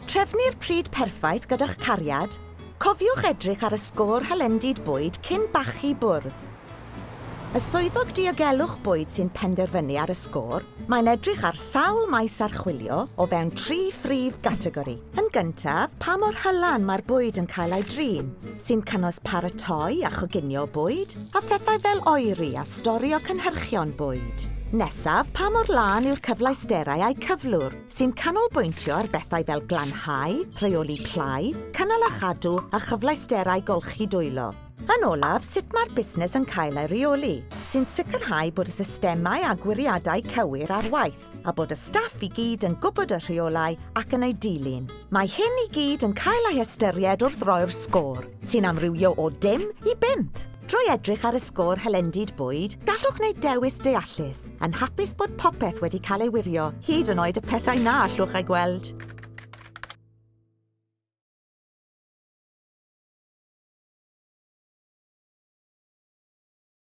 Trefnu'r pryd perffaith gyda'ch cariad? Cofiwch edrych ar y sgôr hylendid bwyd cyn bachu bwrdd. Y swyddog diogelwch bwyd sy'n penderfynu ar y sgôr, mae'n edrych ar sawl maes archwilio o fewn 3 phrif gategori. Yn gyntaf, pa mor hylan mae'r bwyd yn cael ei drin, sy'n cynnwys paratoi a choginio bwyd, a phethau fel oeri a storio cynhyrchion bwyd. Nesaf, pa mor lân yw'r cyfleusterau a'u cyflwr, sy'n canolbwyntio ar bethau fel glanhau, rheoli plâu, cynnal a chadw a chyfleusterau golchi dwylo. Yn olaf, sut mae'r busnes yn cael ei reoli, sy'n sicrhau bod y systemau a gwiriadau cywir ar waith a bod y staff i gyd yn gwybod y rheolau ac yn ei dilyn. Mae hyn i gyd yn cael ei hystyried wrth roi'r sgôr, sy'n amrywio o 0 i 5. Drwy edrych ar y sgôr hylendid bwyd, gallwch wneud dewis deallus, yn hapus bod popeth wedi cael ei wirio, hyd yn oed y pethau na allwch eu gweld.